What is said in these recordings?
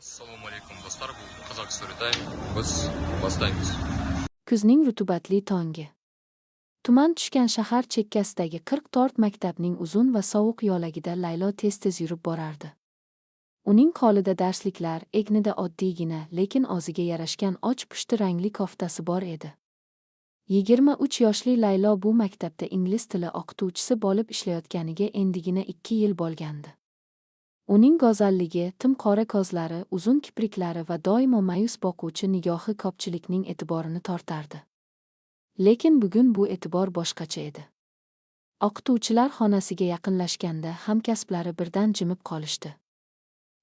Ассалаумағалейкум, достар! Бұл Қазақ Storytime. Біз бастаймыз. Kuzning rutubatli tongi. Tuman tushgan shahar chekkasidagi 44 maktabning uzun va sovuq yo'lagida Laylo tez-tez yurib borardi. Uning qo'lida darsliklar, egnida oddiygina, lekin o'ziga yarashgan och pushti rangli koftasi bor edi. 23 yoshli Laylo bu maktabda ingliz tili o'qituvchisi bo'lib ishlayotganiga endigina 2 yil bo'lgandi. Uning go'zalligi, tim qora ko'zlari, uzun kipriklari va doimo ma'yus boquvchi nigohi ko'pchilikning e'tiborini tortardi. Lekin bugun bu e'tibor boshqacha edi. O'qituvchilar xonasiga yaqinlashganda hamkasblari birdan jimib qolishdi.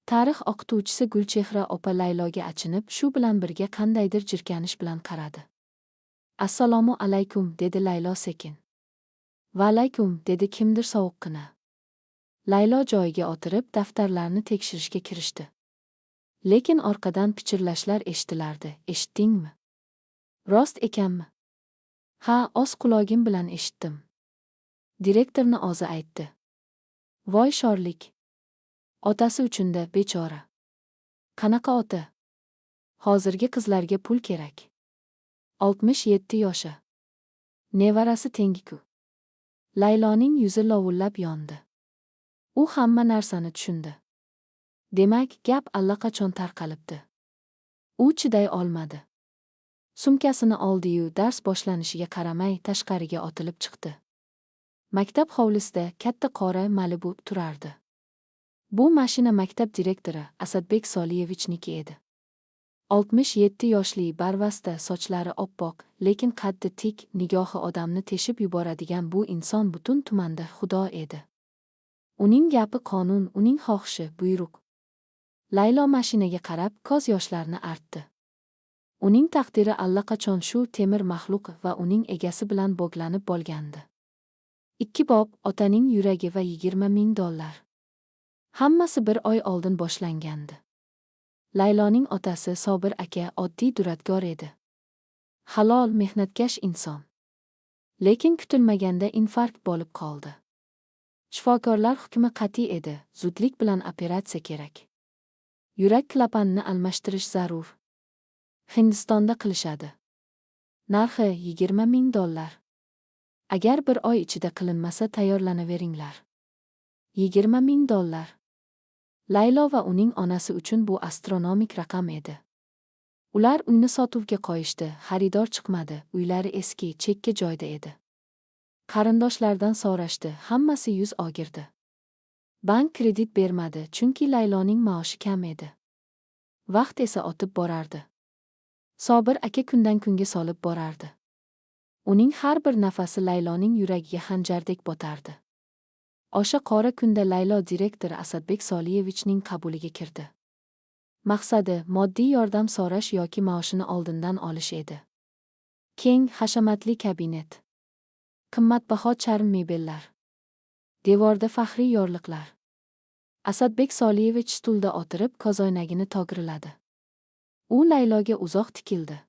Tarix o'qituvchisi Gulchehra opa Layloga achinib, shu bilan birga qandaydir jirkanish bilan qaradi. "Assalomu alaykum", dedi Laylo sekin. "Va alaykum", dedi kimdir sovuqqina. Laylo joyiga o'tirib, daftarlarni tekshirishga kirishdi. Lekin orqadan pichirlashlar eshitilardi. "Eshitdingmi? Rost ekanmi?" "Ha, o'z qulog'im bilan eshitdim. Direktorni o'zi aytdi. Voy sho'rlik. Otasi uchun-da, bechora." "Qanaqa ota? Hozirgi qizlarga pul kerak. 67 yosha. Nevarasi tengiku." Layloning yuzi lovullab yondi. U hamma narsani tushundi. Demak, gap allaqachon tarqalibdi. U chiday olmadi. Sumkasini oldi-yu, dars boshlanishiga qaramay tashqariga otilib chiqdi. Maktab hovlisida katta qora Malibu turardi. Bu mashina maktab direktori Asadbek Soliyeviniki edi. 67 yoshli, barvasta, sochlari oppoq, lekin qaddi tik, nigohi odamni teshib yuboradigan bu inson butun tumanda xudo edi. Uning gapi qonun, uning xohishi buyruq. Laylo mashinaga qarab, ko'z yoshlarini artdi. Uning taqdiri allaqachon shu temir maxluq va uning egasi bilan bog'lanib bo'lgandi. Ikki bob, otaning yuragi va 20 000 dollar. Hammasi bir oy oldin boshlangandi. Layloning otasi Sobir aka oddiy duradgor edi. Halol, mehnatkash inson. Lekin kutilmaganda infarkt bo'lib qoldi. Shifokorlar hukmi qat'iy edi: zudlik bilan operatsiya kerak. Yurak klapanini almashtirish zarur. Hindistonda qilishadi. Narxi 20 000 dollar. Agar bir oy ichida qilinmasa, tayyorlanaveringlar. 20 000 dollar. Laylo va uning onasi uchun bu astronomik raqam edi. Ular uyni sotuvga qo'yishdi, xaridor chiqmadi, uylari eski, chekka joyda edi. Qarindoshlardan so'rashdi, hammasi yuz o'girdi. Bank kredit bermadi, chunki Layloning maoshi kam edi. Vaqt esa o'tib borardi. Sobir aka kundan kunga solib borardi. Uning har bir nafasi Layloning yuragiga xanjardek botardi. O'sha qora kunda Laylo direktor Asadbek Soliyevichning qabuliga kirdi. Maqsadi moddiy yordam so'rash yoki maoshini oldindan olish edi. Keng, hashamatli kabinet. Qimmatbaho charm mebellar. Devorda faxriy yorliqlar. Asadbek Soliyevich stulda o'tirib, ko'zoynagini to'g'riladi. U Layloga uzoq tikildi.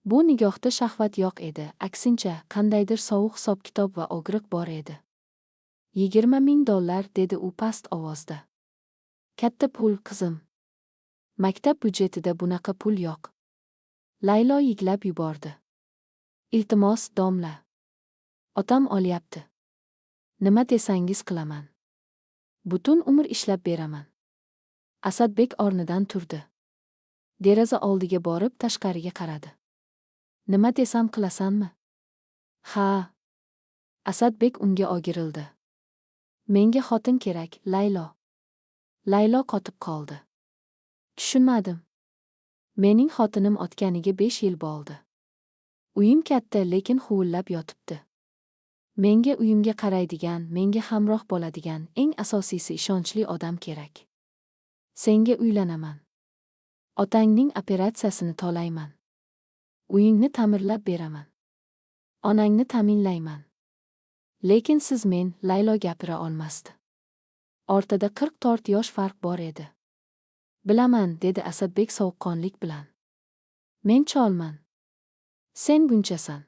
Bu nigohda shahvat yo'q edi, aksincha, qandaydir sovuq hisob-kitob va og'riq bor edi. "20 000 dollar", dedi u past ovozda. "Katta pul, qizim. Maktab byudjetida bunaqa pul yo'q." Laylo yiglab yubordi. "Iltimos, domla. Otam o'lyapti. Nima desangiz qilaman. Butun umr ishlab beraman." Asadbek o'rnidan turdi. Deraza oldiga borib, tashqariga qaradi. "Nima desam qilasanmi?" "Ha." Asadbek unga o'girildi. "Menga xotin kerak, Laylo." Laylo qotib qoldi. "Tushunmadim." "Mening xotinim o'tganiga 5 yil bo'ldi. Uyim katta, lekin huvillab yotibdi. Menga uyimga qaraydigan, menga hamroh bo'ladigan, eng asosiysi ishonchli odam kerak. Senga uylanaman. Otangning operatsiyasini to'layman. Uyingni ta'mirlab beraman. Onangni ta'minlayman. Lekin siz men" Laylo gapira olmasdi. O'rtada 44 yosh farq bor edi. "Bilaman", dedi Asadbek sovuqqonlik bilan. "Men cholman. Sen bunchasan.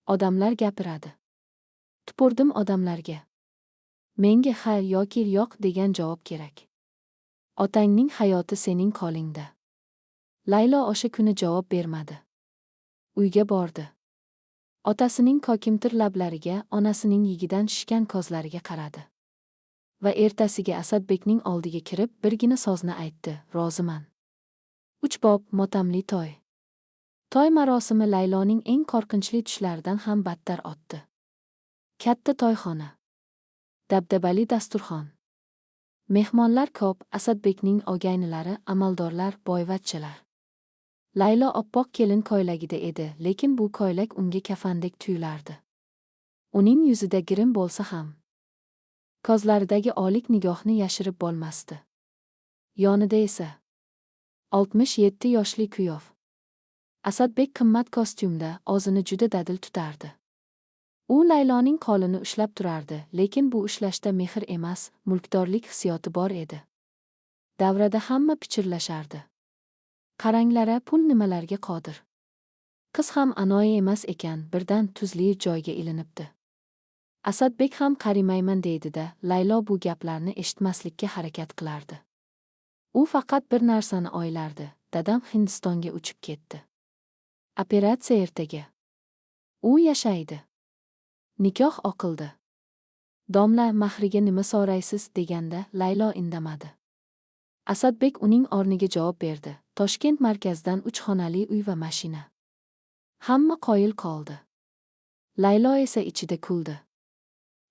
Odamlar gapiradi. Tupurdim odamlarga. Menga ha yoki yo'q degan javob kerak. Otangning hayoti sening qo'lingda. Laylo o'sha kuni javob bermadi. Uyga bordi. Otasining kokimtir lablariga, onasining yigidan shishgan ko'zlariga qaradi. Va ertasiga Asadbekning oldiga kirib, birgina so'zni aytdi: "Roziman." 3 bob motamli to'y. To'y marosimi Layloning eng qo'rqinchli tushlaridan ham battar o'tdi. Katta to'yxona. Dabdabali dasturxon. Mehmonlar ko'p, Asadbekning o'gaynilari, amaldorlar, boyvachchalar. Laylo oppoq kelin ko'ylagida edi, lekin bu ko'ylak unga kafandek tuyulardi. Uning yuzida grim bo'lsa ham, ko'zlaridagi olik nigohni yashirib bo'lmasdi. Yonida esa 67 yoshli kuyov. Asadbek qimmat kostyumda o'zini juda dadil tutardi. U Layloning qo'lini ushlab turardi, lekin bu ushlashda mehr emas, mulkdorlik hissiyoti bor edi. Davrada hamma pichirlashardi. Qaranglar-a, pul nimalarga qodir. Qiz ham anoyi emas ekan, birdan tuzli joyga ilinibdi. Asadbek ham qarimayman deydi-da, Laylo bu gaplarni eshitmaslikka harakat qilardi. U faqat bir narsani o'ylardi: dadam Hindistonga uchib ketdi. Operatsiya ertaga. U yashaydi. Nikoh o'qildi. Domla mahriga nima so'raysiz deganda Laylo indamadi. Asadbek uning o'rniga javob berdi: Toshkent markazidan 3 xonali uy va mashina. Hamma qoyil qoldi. Laylo esa ichida kuldi.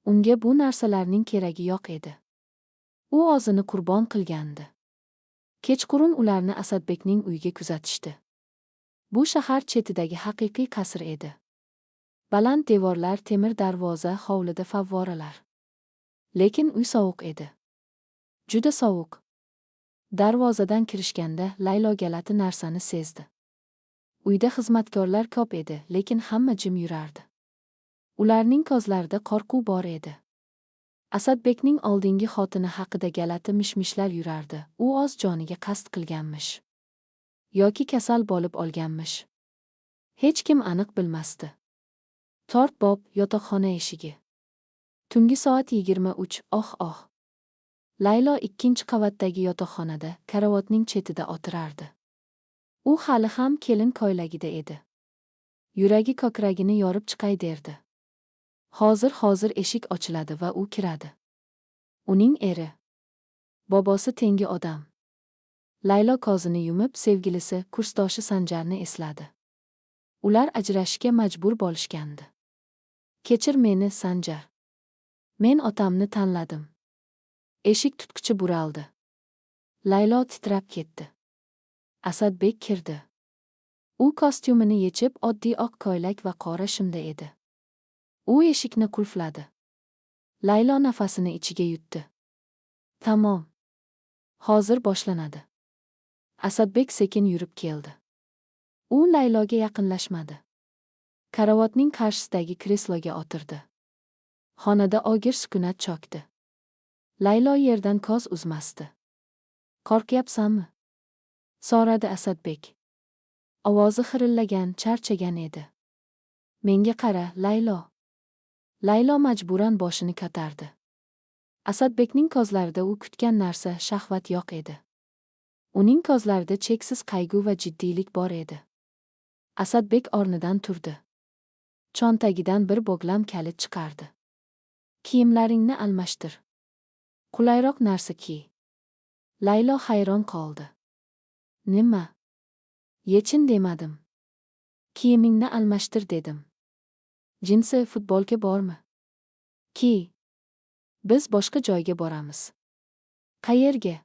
Unga bu narsalarning keragi yo'q edi. U o'zini qurbon qilgandi. Kechqurun ularni Asadbekning uyiga kuzatishdi. Bu shahar chetidagi haqiqiy qasr edi. Baland devorlar, temir darvoza, hovlida favvoralar. Lekin uy sovuq edi. Juda sovuq. Darvozadan kirishganda Laylo g'alati narsani sezdi. Uyda xizmatkorlar ko'p edi, lekin hamma jim yurardi. Ularning ko'zlarida qo'rquv bor edi. Asadbekning oldingi xotini haqida g'alati mish-mishlar yurardi. U o'z joniga qasd qilganmish. Yoki kasal bo'lib olganmish. Hech kim aniq bilmasdi. 4 bob yotoqxona eshigi. Tungi soat 23, oh oh. Laylo 2-chi qavatdagi yotoqxonada, karavotning chetida o'tirardi. U hali ham kelin ko'ylagida edi. Yuragi ko'kragini yorib chiqay derdi. Hozir eshik ochiladi va u kiradi. Uning eri. Bobosi tengi odam. Laylo ko'zini yumib, sevgilisi, kursdoshi Sanjarni esladi. Ular ajrashishga majbur bo'lishgandi. Kechir meni, Sanjar. Men otamni tanladim. Eshik tutqichi buraldi. Laylo titrab ketdi. Asadbek kirdi. U kostyumini yechib, oddiy oq ko'ylak va qora shimda edi. U eshikni qulfladi. Laylo nafasini ichiga yutdi. Tamom. Hozir boshlanadi. Asadbek sekin yurib keldi. U Layloga yaqinlashmadi. Karavotning qarshisidagi kresloga o'tirdi. Xonada og'ir sukunat cho'kdi. Laylo yerdan ko'z uzmasdi. Qo'rqyapsanmi? So'radi Asadbek. Ovozi xirillagan, charchagan edi. Menga qara, Laylo. Laylo majburan boshini ko'tardi. Asadbekning ko'zlarida u kutgan narsa, shahvat yo'q edi. Uning ko'zlarida cheksiz qayg'u va jiddiylik bor edi. Asadbek o'rnidan turdi. Cho'ntagidan bir bo'glam kalit chiqardi. Kiyimlaringni almashtir. Qulayroq narsa kiy. Laylo hayron qoldi. Nima? Yechin demadim. Kiyimingni almashtir dedim. Jinsi, futbolka bormi? Kiy. Biz boshqa joyga boramiz. Qayerga?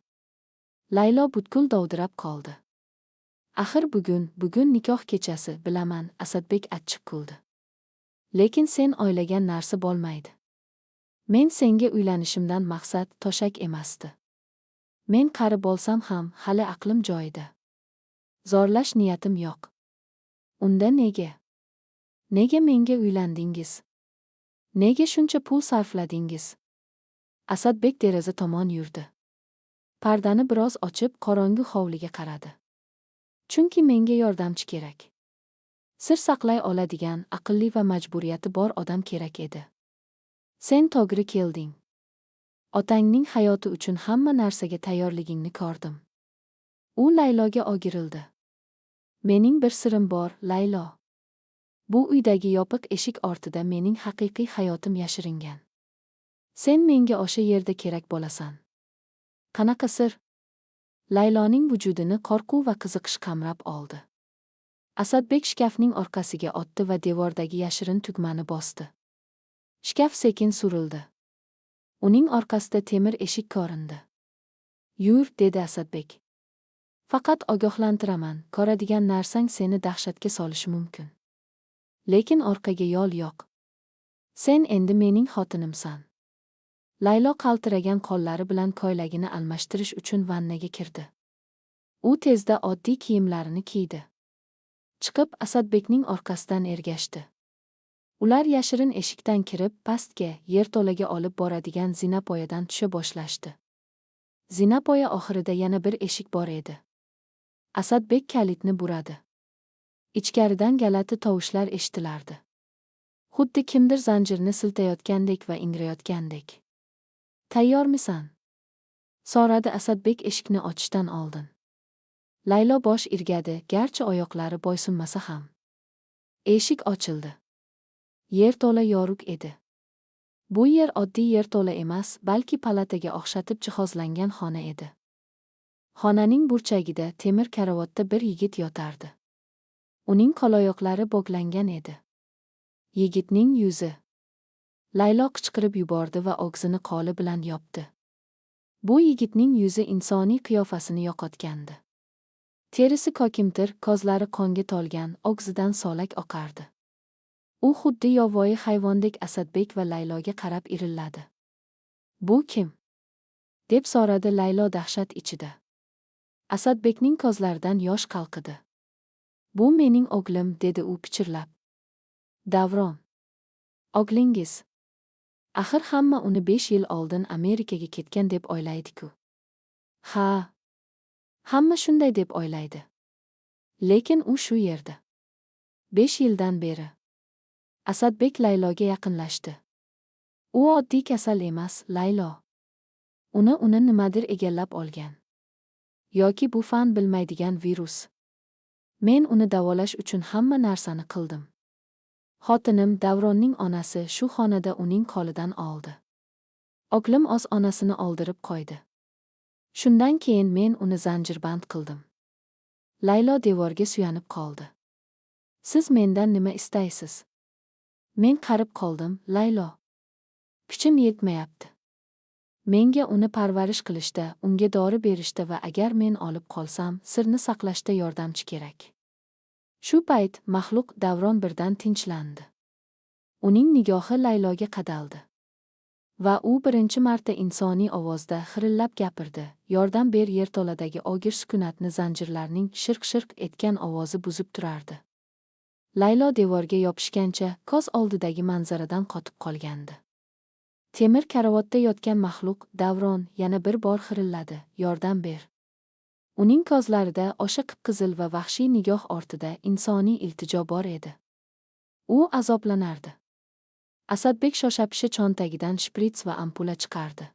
Laylo butkul dovdirab qoldi. Axir bugun nikoh kechasi, bilaman, Asadbek achchiq kuldi. Lekin sen o'ylagan narsa bo'lmaydi. Men senga uylanishimdan maqsad toshak emasdi. Men qari bo'lsam ham hali aqlim joyida. Zorlash niyatim yo'q. Unda nega? Nega menga uylandingiz? Nega shuncha pul sarfladingiz? Asadbek deraza tomon yurdi. Pardani biroz ochib, qorong'u hovliga qaradi. Chunki menga yordamchi kerak. Sir saqlay oladigan, aqlli va majburiyati bor odam kerak edi. Sen to'g'ri kelding. Otangning hayoti uchun hamma narsaga tayyorligingni ko'rdim. U Layloga o'girildi. Mening bir sirim bor, Laylo. Bu uydagi yopiq eshik ortida mening haqiqiy hayotim yashiringan. Sen menga o'sha yerda kerak bo'lasan. Qanaqa sir? Layloning vujudini qo'rquv va qiziqish qamrab oldi. Asadbek shkafning orqasiga otdi va devordagi yashirin tugmani bosdi. Shkaf sekin surildi. Uning orqasida temir eshik ko'rindi. Yur, dedi Asadbek. Faqat ogohlantiraman, ko'radigan narsang seni dahshatga solishi mumkin. Lekin orqaga yo'l yo'q. Sen endi mening xotinimsan. Laylo qaltiragan qo'llari bilan ko'ylagini almashtirish uchun vannaga kirdi. U tezda oddiy kiyimlarini kiydi. Chiqib Asadbekning orqasidan ergashdi. Ular yashirin eshikdan kirib, pastga, yerto'laga olib boradigan zinapoyadan tusha boshlashdi. Zinapoya oxirida yana bir eshik bor edi. Asadbek kalitni buradi. Ichkaridan g'alati tovushlar eshitilardi. Xuddi kimdir zanjirni siltayotgandek va ingrayotgandek. Tayyormisan? So'radi Asadbek eshikni ochishdan oldin. Laylo bosh irgadi, garchi oyoqlari bo'ysunmasa ham. Eshik ochildi. Yerto'la yorug' edi. Bu yer oddiy yerto'la emas, balki palataga o'xshatib jihozlangan xona edi. Xonaning burchagida temir karavotda bir yigit yotardi. Uning qo'l-oyoqlari bog'langan edi. Yigitning yuzi. Laylo qichqirib yubordi va og'zini qo'li bilan yopdi. Bu yigitning yuzi insoniy qiyofasini yo'qotgandi. Terisi kokimtir, ko'zlari qonga to'lgan, og'zidan solak oqardi. U xuddi yovvoyi hayvondek Asadbek va Layloga qarab irilladi. Bu kim? Deb so'radi Laylo dahshat ichida. Asadbekning ko'zlaridan yosh qalqidi. Bu mening o'g'lim, dedi u pichirlab. Davron. O'g'lingiz. Axir hamma uni 5 yil oldin Amerikaga ketgan deb o'ylaydi-ku. Ha. Hamma shunday deb o'ylaydi. Lekin u shu yerda. 5 yildan beri. Asadbek Layloga yaqinlashdi. U oddiy kasal emas, Laylo. Uni nimadir egallab olgan. Yoki bu fan bilmaydigan virus. Men uni davolash uchun hamma narsani qildim. Xotinim Davronning onasi shu xonada uning qo'lidan oldi. O'g'lim o'z onasini oldirib qo'ydi. Shundan keyin men uni zanjirband qildim. Laylo devorga suyanib qoldi. Siz mendan nima istaysiz? Men qarib qoldim, Laylo. Kuchim yetmayapti. Menga uni parvarish qilishda, unga dori berishda va agar men olib qolsam, sirni saqlashda yordamchi kerak. Shu payt maxluq Davron birdan tinchlandi. Uning nigohi Layloga qadaldi. Va u birinchi marta insoniy ovozda xirillab gapirdi. Yordam ber. Yerto'ladagi og'ir sukunatni zanjirlarning shirq-shirq etgan ovozi buzib turardi. Laylo devorga yopishgancha ko'z oldidagi manzaradan qotib qolgandi. Temir karavotda yotgan maxluq Davron yana bir bor xirilladi. Yordam ber. Uning ko'zlarida o'sha qip-qizil va vahshiy nigoh ortida insoniy iltijo bor edi. U azoblanardi. Asadbek shosha-pisha cho'ntagidan shprits va ampula chiqardi.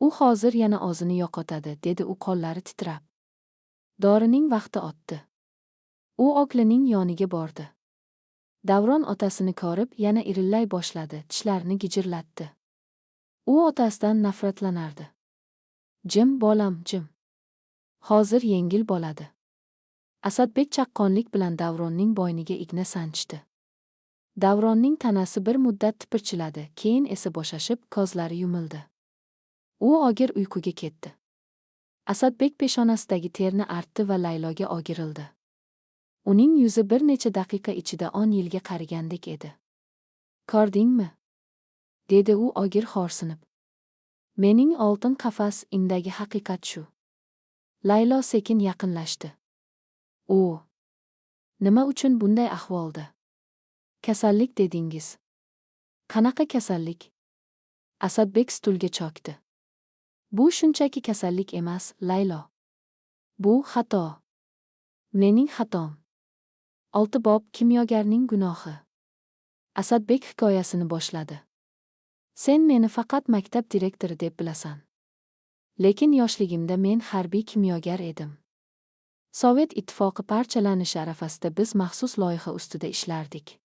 U hozir yana o'zini yo'qotadi, dedi u qo'llari titrab. Dorining vaqti o'tdi. U o'g'lining yoniga bordi. Davron otasini ko'rib yana irillay boshladi, tishlarini gijirlatdi. U otasidan nafratlanardi. Jim bolam, jim. Hozir yengil bo'ladi. Asadbek chaqqonlik bilan Davronning bo'yniga igna sanchdi. Davronning tanasi bir muddat tipirchiladi, keyin esa bo'shashib, ko'zlari yumildi. U og'ir uyquga ketdi. Asadbek peshonasidagi terni artdi va Layloga o'girildi. Uning yuzi bir necha daqiqa ichida 10 yilga qarigandek edi. Ko'rdingmi? Dedi u og'ir xo'rsinib. Mening oltin qafas imdagi haqiqat shu. Laylo sekin yaqinlashdi. U nima uchun bunday ahvolda? Kasallik dedingiz. Qanaqa kasallik? Asadbek stulga cho'kdi. Bu shunchaki kasallik emas, Laylo. Bu xato. Mening xatom. 6 bob kimyogarning gunohi. Asadbek hikoyasini boshladi. Sen meni faqat maktab direktori deb bilasan. Lekin yoshligimda men harbiy kimyogar edim. Sovet Ittifoqi parchalanishi arafasida biz maxsus loyiha ustida ishlardik.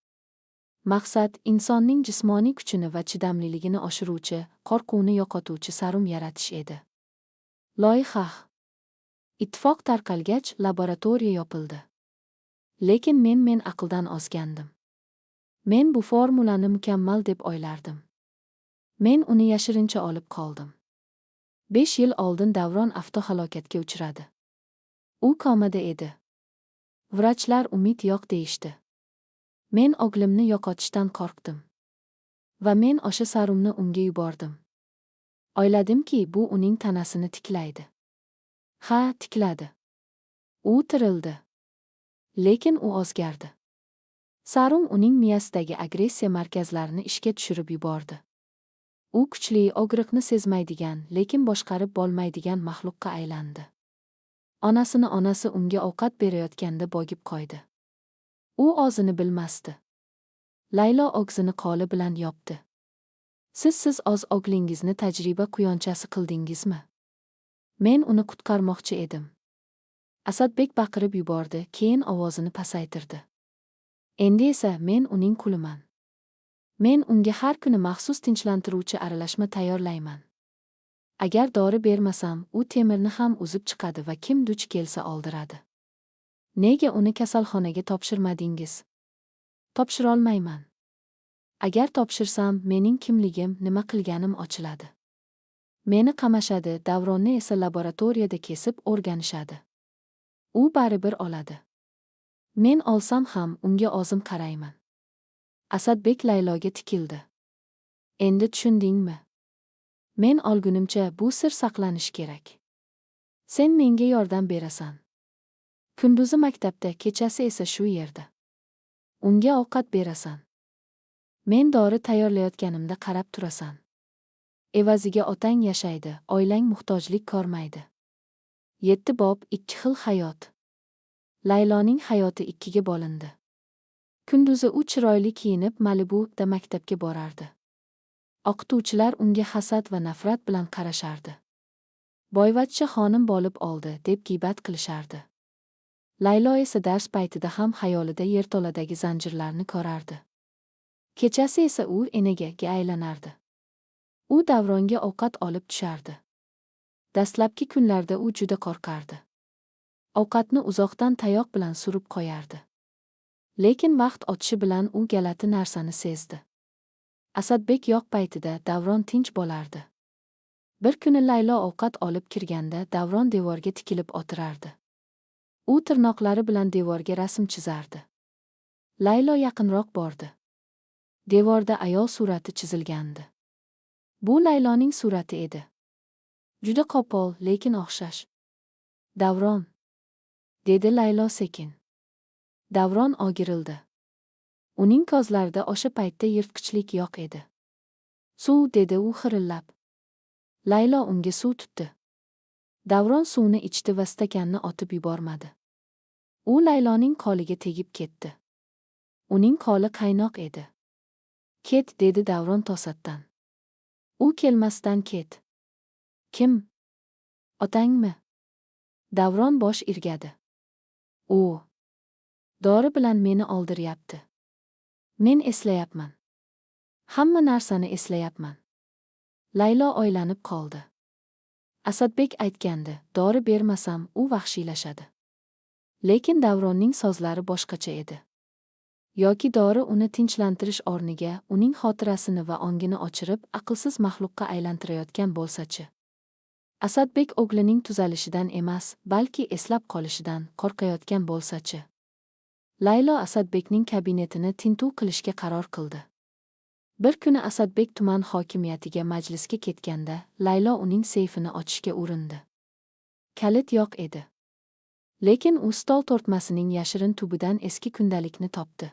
Maqsad insonning jismoniy kuchini va chidamliligini oshiruvchi, qo'rquvni yo'qotuvchi serum yaratish edi. Loyiha. Ittifoq tarqalgach, laboratoriya yopildi. Lekin men aqldan ozgandim. Men bu formulani mukammal deb o'ylardim. Men uni yashirincha olib qoldim. 5 yil oldin Davron avtohalokatga uchradi. U komada edi. Vrachlar umid yo'q deyishdi. Men o'g'limni yo'qotishdan qo'rqdim. Va men o'sha serumni unga yubordim. O'yladimki, bu uning tanasini tiklaydi. Ha, tikladi. U tirildi. Lekin u o'zgardi. Serum uning miyasidagi agressiya markazlarini ishga tushirib yubordi. U kuchli, og'riqni sezmaydigan, lekin boshqarib bo'lmaydigan maxluqqa aylandi. Onasini onasi unga ovqat berayotganda bo'g'ib qo'ydi. U o'zini bilmasdi. Laylo og'zini qo'li bilan yopdi. Siz o'z o'g'lingizni tajriba quyonchasi qildingizmi? Men uni qutqarmoqchi edim. Asadbek baqirib yubordi, keyin ovozini pasaytirdi. Endi esa men uning quliman. Men unga har kuni maxsus tinchlantiruvchi aralashma tayyorlayman. Agar dori bermasam, u temirni ham uzib chiqadi va kim duch kelsa oldiradi. Nega uni kasalxonaga topshirmadingiz? Topshirolmayman. Agar topshirsam, mening kimligim, nima qilganim ochiladi. Meni qamashadi, Davronni esa laboratoriyada kesib o'rganishadi. U baribir oladi. Men olsam ham unga o'zim qarayman. Asadbek Layloga tikildi. Endi tushundingmi? Men olgunimcha bu sir saqlanishi kerak. Sen menga yordam berasan. Kunduzi maktabda, kechasi esa shu yerda. Unga ovqat berasan. Men dori tayyorlayotganimda qarab turasan. Evaziga otang yashaydi, oilang muhtojlik ko'rmaydi. 7 bob, 2 xil hayot. Layloning hayoti ikkiga bo'lindi. Kunduzi u chiroyli kiyinib Malibuda maktabga borardi. O'qituvchilar unga hasad va nafrat bilan qarashardi. Boyvachcha xonim bo'lib oldi, deb g'iybat qilishardi. Laylo esa dars paytida ham xayolida yerto'ladagi zanjirlarni ko'rardi. Kechasi esa u enaga aylanardi. U Davronga ovqat olib tushardi. Dastlabki kunlarda u juda qo'rqardi. Ovqatni uzoqdan tayoq bilan surib qo'yardi. Lekin vaqt o'tishi bilan u g'alati narsani sezdi. Asadbek yo'q paytida Davron tinch bo'lardi. Bir kuni Laylo ovqat olib kirganda Davron devorga tikilib o'tirardi. U tirnoqlari bilan devorga rasm chizardi. Laylo yaqinroq bordi. Devorda ayol surati chizilgandi. Bu Layloning surati edi. Juda qo'pol, lekin o'xshash. Davron, dedi Laylo sekin. Davron o'girildi. Uning ko'zlarida o'sha paytda yirtqichlik yo'q edi. Suv, dedi u xirillab. Laylo unga suv tutdi. Davron suvni ichdi va stakanni otib yubormadi. U Layloning qo'liga tegib ketdi. Uning qo'li qaynoq edi. Ket, dedi Davron to'satdan. U kelmasdan ket. Kim? Otangmi? Davron bosh irgadi. U dori bilan meni oldiryapti. Men eslayapman. Hamma narsani eslayapman. Laylo o'ylanib qoldi. Asadbek aytgandi, dori bermasam u vahshiylashadi. Lekin Davronning so'zlari boshqacha edi. Yoki dori uni tinchlantirish o'rniga uning xotirasini va ongini o'chirib, aqlsiz maxluqqa aylantirayotgan bo'lsa-chi. Asadbek o'g'lining tuzalishidan emas, balki eslab qolishidan qo'rqayotgan bo'lsa-chi. Laylo Asadbekning kabinetini tintuv qilishga qaror qildi. Bir kuni Asadbek tuman hokimiyatiga majlisga ketganda, Laylo uning seyfini ochishga urindi. Kalit yo'q edi. Lekin u stol tortmasining yashirin tubidan eski kundalikni topdi.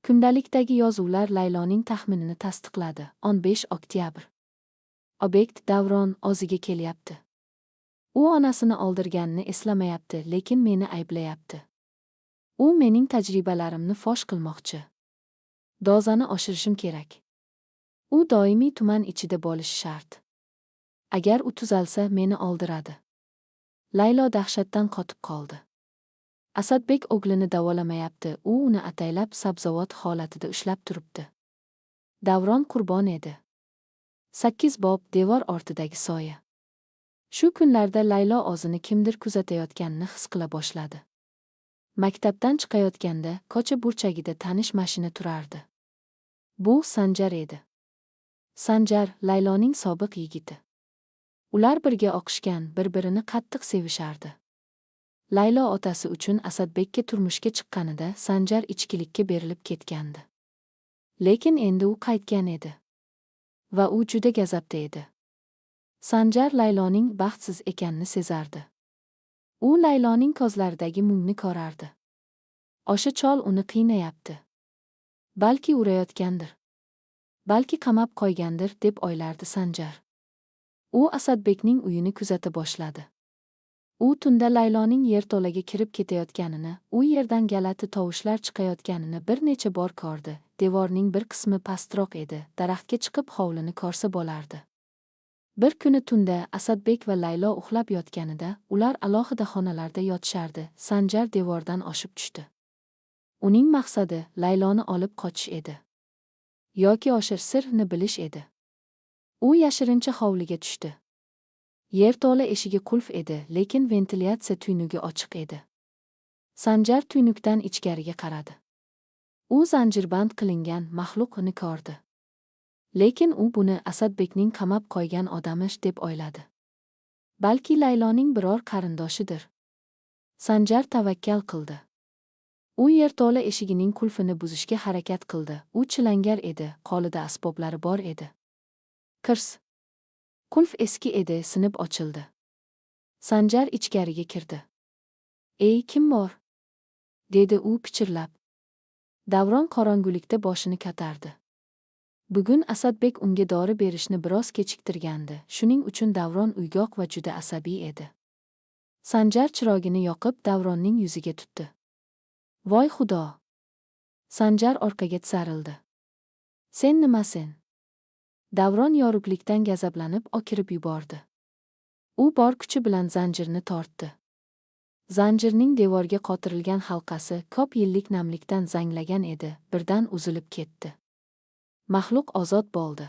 Kundalikdagi yozuvlar Layloning taxminini tasdiqladi. 15 oktyabr. Obyekt Davron o'ziga kelyapti. U onasini oldirganini eslamayapti, lekin meni ayblayapti. U mening tajribalarimni fosh qilmoqchi. Dozani oshirishim kerak. U doimiy tuman ichida bo'lishi shart. Agar u tuzalsa, meni oldiradi. Laylo dahshatdan qotib qoldi. Asadbek o'g'lini davolamayapti, u uni ataylab sabzavot holatida ushlab turibdi. Davron qurbon edi. 8 bob devor ortidagi soya. Shu kunlarda Laylo o'zini kimdir kuzatayotganini his qila boshladi. Maktabdan chiqayotganda ko'cha burchagida tanish mashina turardi. Bu Sanjar edi. Sanjar Layloning sobiq yigiti. Ular birga o'qishgan, bir-birini qattiq sevishardi. Laylo otasi uchun Asadbekka turmushga chiqqanida Sanjar ichkilikka berilib ketgandi. Lekin endi u qaytgan edi. Va u juda g'azabda edi. Sanjar Layloning baxtsiz ekanini sezardi. U Layloning ko'zlaridagi mungni ko'rardi. O'sha chol uni qiynayapti. Balki urayotgandir. Balki qamab qo'ygandir deb o'ylardi Sanjar. U Asadbekning uyini kuzata boshladi. U tunda Layloning yerto'laga kirib ketayotganini, u yerdan g'alati tovushlar chiqayotganini bir necha bor ko'rdi. Devorning bir qismi pastroq edi, daraxtga chiqib hovlini ko'rsa bo'lardi. Bir kuni tunda Asadbek va Laylo uxlab yotganida, ular alohida xonalarda yotishardi. Sanjar devordan oshib tushdi. Uning maqsadi Layloni olib qochish edi. Yoki o'sha sirni bilish edi. U yashirincha hovliga tushdi. Yerto'la eshigi qulf edi, lekin ventilyatsiya tuynugi ochiq edi. Sanjar tuynukdan ichkariga qaradi. U zanjirband qilingan maxluqni ko'rdi. Lekin u buni Asadbekning qamab qo'ygan odamish deb o'yladi. Balki Layloning biror qarindoshidir. Sanjar tavakkal qildi. U yerto'la eshigining qulfini buzishga harakat qildi. U chilangar edi, qo'lida asboblari bor edi. Kirs. Qulf eski edi, sinib ochildi. Sanjar ichkariga kirdi. "Ey, kim bor?" dedi u pichirlab. Davron qorong'ulikda boshini ko'tardi. Bugun Asadbek unga dori berishni biroz kechiktirgandi. Shuning uchun Davron uyg'oq va juda asabiy edi. Sanjar chirog'ini yoqib Davronning yuziga tutdi. "Voy Xudo!" Sanjar orqaga tisarildi. "Sen nimasen?" Davron yorug'likdan g'azablanib okirib yubordi. U bor kuchi bilan zanjirni tortdi. Zanjirning devorga qotirilgan halqasi ko'p yillik namlikdan zanglagan edi, birdan uzilib ketdi. Maxluq ozod bo'ldi.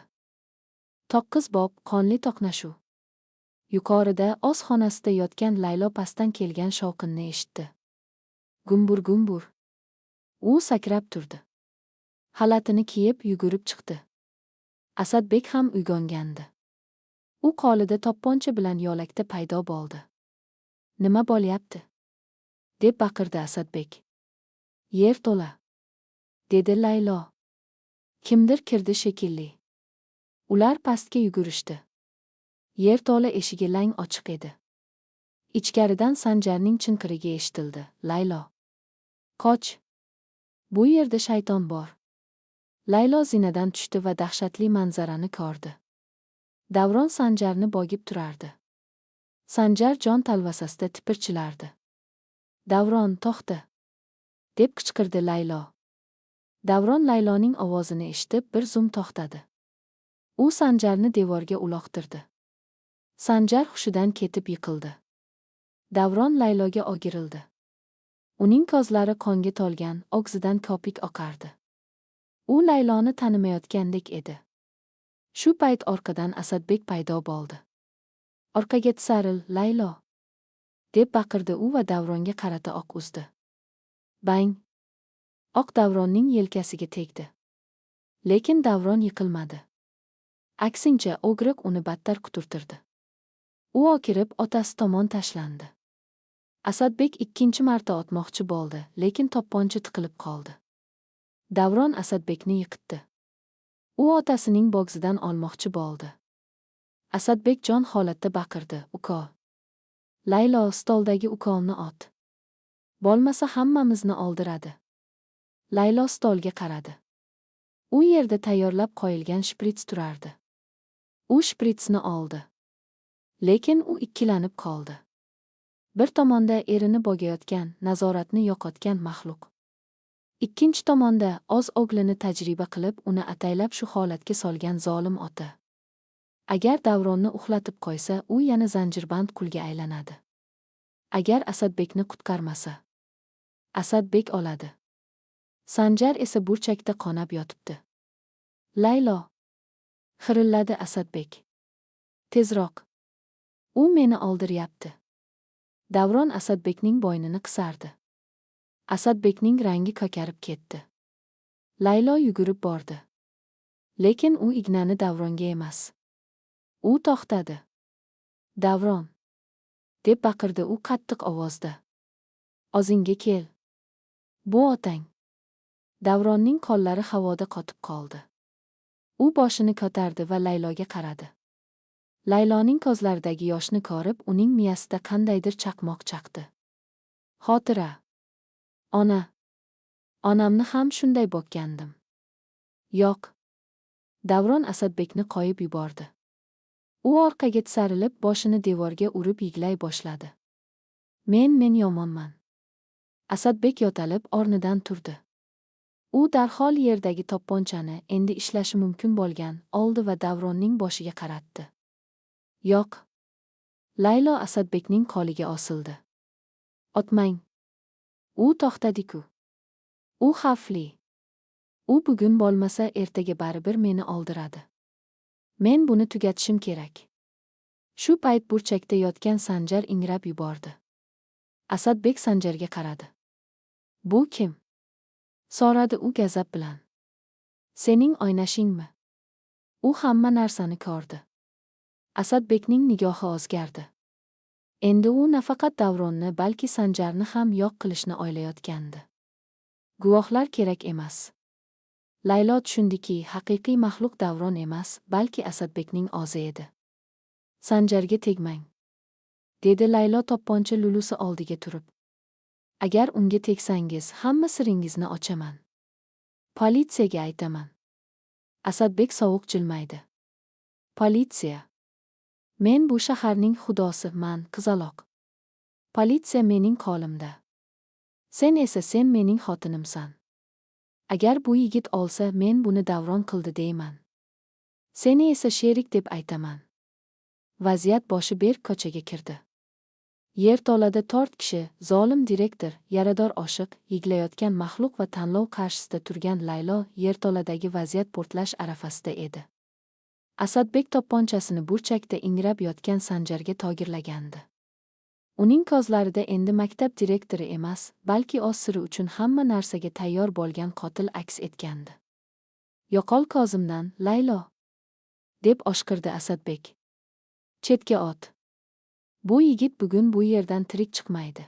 9 bob qonli to'qnashuv. Yuqorida o'z xonasida yotgan Laylo pastdan kelgan shovqinni eshitdi. Gumbur-gumbur. U sakrab turdi. Xalatini kiyib yugurib chiqdi. Asadbek ham uyg'ongandi. U qo'lida to'pponcha bilan yo'lakda paydo bo'ldi. "Nima bo'lyapti?" deb baqirdi Asadbek. "Yerto'la," dedi Laylo. "Kimdir kirdi shekilli." Ular pastga yugurishdi. Yerto'la eshigi lang ochiq edi. Ichkaridan Sanjarning chinqirigi eshitildi. "Laylo, qoch! Bu yerda shayton bor." Laylo zinadan tushdi va dahshatli manzarani ko'rdi. Davron Sanjarni bog'ib turardi. Sanjar jon talvasasida tipirchilardi. "Davron, to'xta!" deb qichqirdi Laylo. Davron Layloning ovozini eshitib bir zum to'xtadi. U Sanjarni devorga uloqtirdi. Sanjar hushidan ketib yiqildi. Davron Layloga o'girildi. Uning ko'zlari qonga to'lgan, og'zidan ko'pik oqardi. U Layloni tanimayotgandek edi. Shu payt orqadan Asadbek paydo bo'ldi. "Orqaga tisaril, Laylo!" deb baqirdi u va Davronga qarata oq uzdi. Bang! Oq Davronning yelkasiga tegdi. Lekin Davron yiqilmadi. Aksincha, o'g'riq uni battar quturtirdi. U okirib otasi tomon tashlandi. Asadbek ikkinchi marta otmoqchi bo'ldi, lekin to'pponcha tiqilib qoldi. Davron Asadbekni yiqitdi. U otasining bo'g'zidan olmoqchi bo'ldi. Asadbek jon holatda baqirdi: "Ukol! Laylo, stoldagi ukolni ot. Bo'lmasa hammamizni oldiradi." Laylo stolga qaradi. U yerda tayyorlab qo'yilgan shprits turardi. U shpritsni oldi. Lekin u ikkilanib qoldi. Bir tomonda erini bo'gayotgan, nazoratni yo'qotgan maxluq. Ikkinchi tomonda o'z o'g'lini tajriba qilib, uni ataylab shu holatga solgan zolim ota. Agar Davronni uxlatib qo'ysa, u yana zanjirband qulga aylanadi. Agar Asadbekni qutqarmasa, Asadbek oladi. Sanjar esa burchakda qonab yotibdi. "Laylo!" xirilladi Asadbek. "Tezroq! U meni oldiryapti." Davron Asadbekning bo'ynini qisardi. Asadbekning rangi ko'karib ketdi. Laylo yugurib bordi. Lekin u ignani Davronga emas. U to'xtadi. "Davron!" deb baqirdi u qattiq ovozda. "O'zingga kel. Bu otang." Davronning qo'llari havoda qotib qoldi. U boshini ko'tardi va Layloga qaradi. Layloning ko'zlaridagi yoshni ko'rib, uning miyasida qandaydir chaqmoq chaqdi. Xotira. Ona. Onamni ham shunday boqqandim. Yo'q. Davron Asadbekni qo'yib yubordi. U orqaga tisarilib, boshini devorga urib yig'lay boshladi. Men yomonman. Asadbek yo'talib o'rnidan turdi. U darhol yerdagi to'pponchani, endi ishlashi mumkin bo'lgan, oldi va Davronning boshiga qaratdi. Yo'q. Laylo Asadbekning qo'liga osildi. "Otmang. U to'xtadi-ku. U xavfli. U bugun bo'lmasa, ertaga baribir meni oldiradi. Men buni tugatishim kerak." Shu payt burchakda yotgan Sanjar ingrab yubordi. Asadbek Sanjarga qaradi. "Bu kim?" so'radi u g'azab bilan. "Sening oynashingmi? U hamma narsani ko'rdi." Asadbekning nigohi o'zgardi. Endi u nafaqat Davronni, balki Sanjarni ham yo'q qilishni o'ylayotgandi. Guvohlar kerak emas. Laylo tushundiki, haqiqiy maxluq Davron emas, balki Asadbekning o'zi edi. "Sanjarga tegmang", dedi Laylo to'pponcha lulusi oldiga turib. "Agar unga tegsangiz, hamma siringizni ochaman. Politsiyaga aytaman." Asadbek sovuq jilmaydi. "Politsiya. Men bu shaharning xudosiman, qizaloq. Politsiya mening qo'limda. Sen esa sen mening xotinimsan. Agar bu yigit olsa, men buni Davron qildi deyman. Seni esa sherik deb aytaman." Vaziyat boshi berk ko'chaga kirdi. Yerto'lada 4 kishi, zolim direktor, yarador oshiq, yig'layotgan maxluq va tanlov qarshisida turgan Laylo yerto'ladagi vaziyat portlash arafasida edi. Asadbek to'pponchasini burchakda ingrab yotgan Sanjarga togirlagandi. Uning ko'zlarida endi maktab direktori emas, balki o'z siri uchun hamma narsaga tayyor bo'lgan qotil aks etgandi. "Yo'qol ko'zimdan, Laylo!" deb oshqirdi Asadbek. "Chetga ot. Bu yigit bugun bu yerdan tirik chiqmaydi.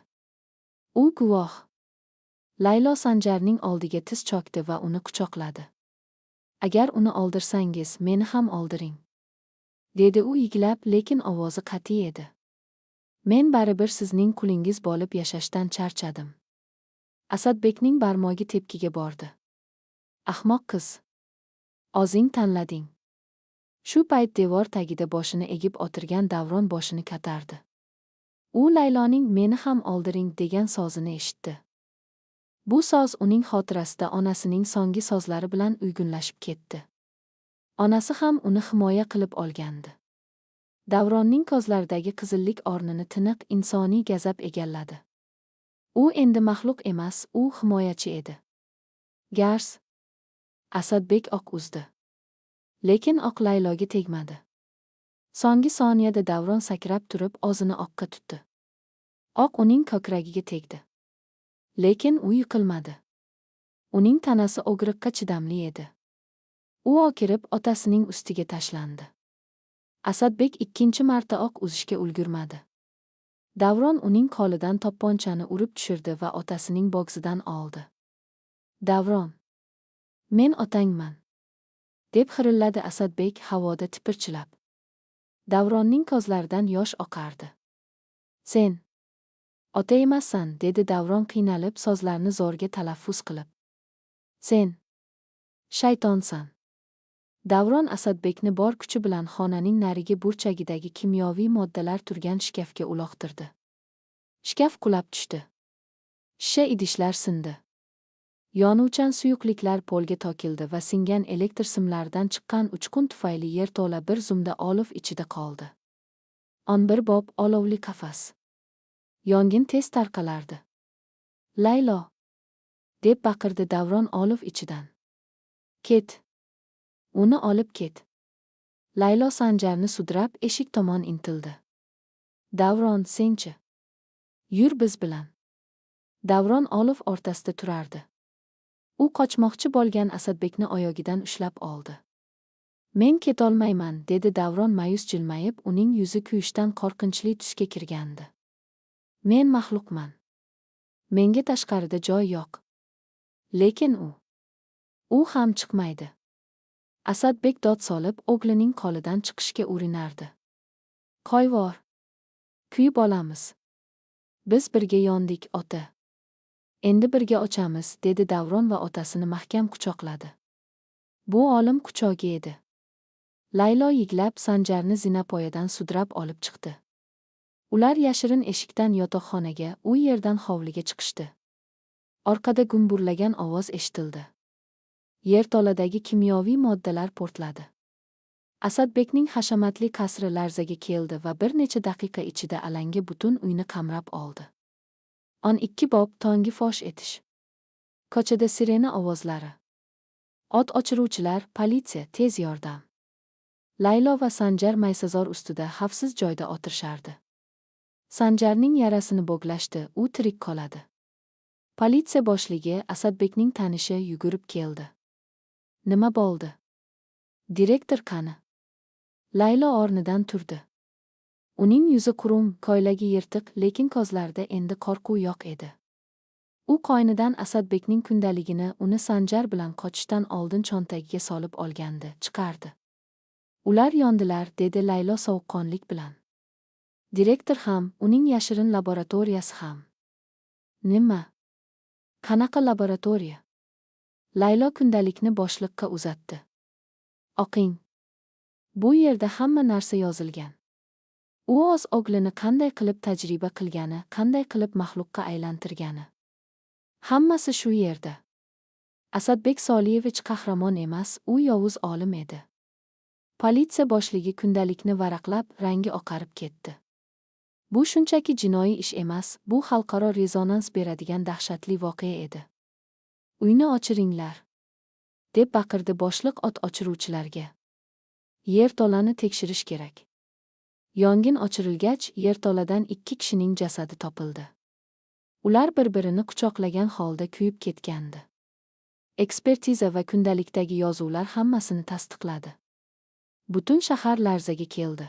U guvoh." Laylo Sanjarning oldiga tiz cho'kdi va uni quchoqladi. "Agar uni oldirsangiz, meni ham oldiring", dedi u yig'lab, lekin ovozi qat'iy edi. "Men baribir sizning qulingiz bo'lib yashashdan charchadim." Asadbekning barmog'i tepkiga bordi. "Ahmoq qiz. O'zing tanlading." Shu payt devor tagida boshini egib o'tirgan Davron boshini ko'tardi. U Layloning "meni ham oldiring" degan so'zini eshitdi. Bu so'z uning xotirasida onasining so'nggi so'zlari bilan uyg'unlashib ketdi. Onasi ham uni himoya qilib olgandi. Davronning ko'zlaridagi qizillik o'rnini tiniq insoniy g'azab egalladi. U endi maxluq emas, u himoyachi edi. Gars. Asadbek oq uzdi. Lekin oq Layloga tegmadi. So'nggi soniyada Davron sakrab turib, o'zini oqqa tutdi. Oq uning ko'kragiga tegdi. Lekin u yiqilmadi. Uning tanasi o'g'riqqa chidamli edi. U o'kirib otasining ustiga tashlandi. Asadbek ikkinchi marta oq uzishga ulgurmadi. Davron uning qo'lidan to'pponchani urib tushirdi va otasining bo'g'zidan oldi. "Davron, men otangman", deb xirilladi Asadbek havoda tipirchilab. Davronning ko'zlaridan yosh oqardi. "Sen ota emassan", dedi Davron qiynalib, so'zlarni zo'rga talaffuz qilib. "Sen shaytonsan." Davron Asadbekni bor kuchi bilan xonaning narigi burchagidagi kimyoviy moddalar turgan shkafga uloqtirdi. Shkaf qulab tushdi. Shisha idishlar sindi. Yonuvchan suyuqliklar polga to'kildi va singan elektr simlaridan chiqqan uchqun tufayli yerto'la bir zumda olov ichida qoldi. 11 bob olovli qafas. Yong'in tez tarqalardi. "Laylo!" deb baqirdi Davron olov ichidan. "Ket! Uni olib ket!" Laylo Sanjarni sudrab eshik tomon intildi. "Davron, senchi? Yur biz bilan." Davron olov o'rtasida turardi. U qochmoqchi bo'lgan Asadbekni oyogidan ushlab oldi. "Men ketolmayman," dedi Davron ma'yus jilmayib, uning yuzi kuyishdan qo'rqinchli tusga kirgandi. "Men maxluqman. Menga tashqarida joy yo'q. Lekin u ham chiqmaydi." Asadbek dod solib, o'g'lining qo'lidan chiqishga urinardi. "Qo'yvor. Kuyib olamiz. Biz birga yondik, ota. Endi birga o'chamiz," dedi Davron va otasini mahkam quchoqladi. Bu olim quchog'i edi. Laylo yiglab Sanjarni zinapoyadan sudrab olib chiqdi. Ular yashirin eshikdan yotoqxonaga, u yerdan hovliga chiqishdi. Orqada gumburlagan ovoz eshitildi. Yerto'ladagi kimyoviy moddalar portladi. Asadbekning hashamatli qasri larzaga keldi va bir necha daqiqa ichida alanga butun uyni qamrab oldi. 12 bob tongi fosh etish. Ko'chada sirena ovozlari. O't o'chiruvchilar, politsiya, tez yordam. Laylo va Sanjar maysazor ustida xavfsiz joyda o'tirishardi. Sanjarning yarasini bo'glashdi, u tirik qoladi. Politsiya boshligi, Asadbekning tanishi yugurib keldi. "Nima bo'ldi? Direktor qani?" Laylo o'rnidan turdi. Uning yuzi qurum, ko'ylagi yirtiq, lekin ko'zlarida endi qo'rquv yo'q edi. U qo'ynidan Asadbekning kundaligini, uni Sanjar bilan qochishdan oldin cho'ntagiga solib olgandi, chiqardi. "Ular yondilar," dedi Laylo sovuqqonlik bilan. "Direktor ham, uning yashirin laboratoriyasi ham." "Nima? Qanaqa laboratoriya?" Laylo kundalikni boshliqqa uzatdi. "O'qing. Bu yerda hamma narsa yozilgan. U o'z o'g'lini qanday qilib tajriba qilgani, qanday qilib maxluqqa aylantirgani. Hammasi shu yerda. Asadbek Soliyevich qahramon emas, u yovuz olim edi." Politsiya boshligi kundalikni varaqlab, rangi oqarib ketdi. Bu shunchaki jinoiy ish emas, bu xalqaro rezonans beradigan dahshatli voqea edi. "Uyni ochiringlar!" deb baqirdi boshliq o't o'chiruvchilarga. Yerto'lani tekshirish kerak. Yong'in o'chirilgach, yerto'ladan 2 kishining jasadi topildi. Ular bir-birini quchoqlagan holda kuyib ketgandi. Ekspertiza va kundalikdagi yozuvlar hammasini tasdiqladi. Butun shahar larzaga keldi.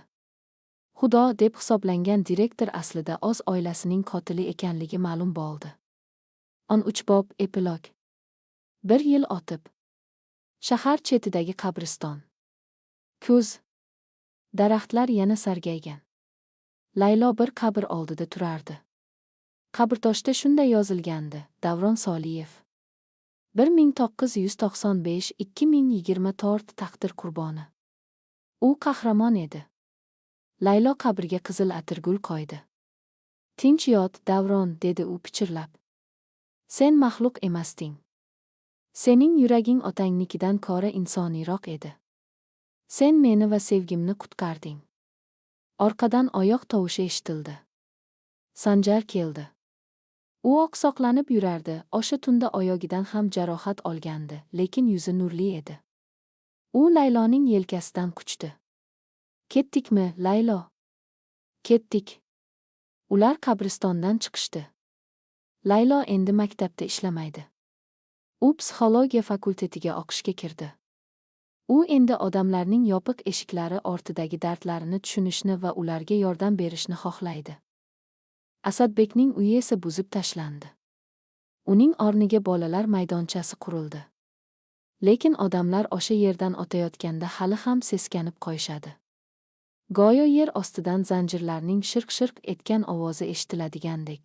Xudo deb hisoblangan direktor aslida o'z oilasining qotili ekanligi ma'lum bo'ldi. 13 bob epilog. Bir yil o'tib. Shahar chetidagi qabriston. Kuz. Daraxtlar yana sargaygan. Laylo bir qabr oldida turardi. Qabrtoshda shunday yozilgandi: Davron Soliyev. 1995-2024 taqdir qurboni. U qahramon edi. Laylo qabrga qizil atirgul qo'ydi. "Tinch yot, Davron," dedi u pichirlab. "Sen maxluq emasding. Sening yuraging otangnikidan ko'ra insoniyroq edi. Sen meni va sevgimni qutqarding." Orqadan oyoq tovushi eshitildi. Sanjar keldi. U oqsoqlanib yurardi, o'sha tunda oyogidan ham jarohat olgandi, lekin yuzi nurli edi. U Layloning yelkasidan quchdi. "Ketdikmi, Laylo?" "Ketdik." Ular qabristondan chiqishdi. Laylo endi maktabda ishlamaydi. U psixologiya fakultetiga o'qishga kirdi. U endi odamlarning yopiq eshiklari ortidagi dardlarini tushunishni va ularga yordam berishni xohlaydi. Asadbekning uyi esa buzib tashlandi. Uning o'rniga bolalar maydonchasi qurildi. Lekin odamlar o'sha yerdan o'tayotganda hali ham seskanib qo'yishadi. Go'yo yer ostidan zanjirlarning shirq-shirq etgan ovozi eshitiladigandek.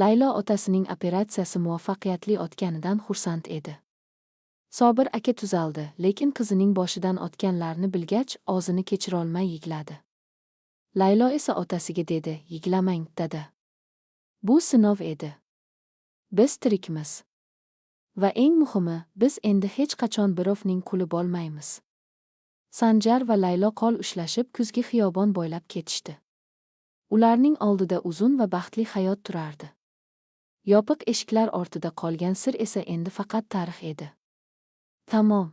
Laylo otasining operatsiyasi muvaffaqiyatli o'tganidan xursand edi. Sobir aka tuzaldi, lekin qizining boshidan o'tganlarni bilgach, o'zini kechirolmay yigladi. Laylo esa otasiga dedi: "Yiglamang, dada. Bu sinov edi. Biz tirikmiz. Va eng muhimi, biz endi hech qachon birovning quli bo'lmaymiz. Sanjar va Laylo qo'l ushlashib kuzgi xiyobon bo'ylab ketishdi. Ularning oldida uzun va baxtli hayot turardi. Yopiq eshiklar ortida qolgan sir esa endi faqat tarix edi. Tamom.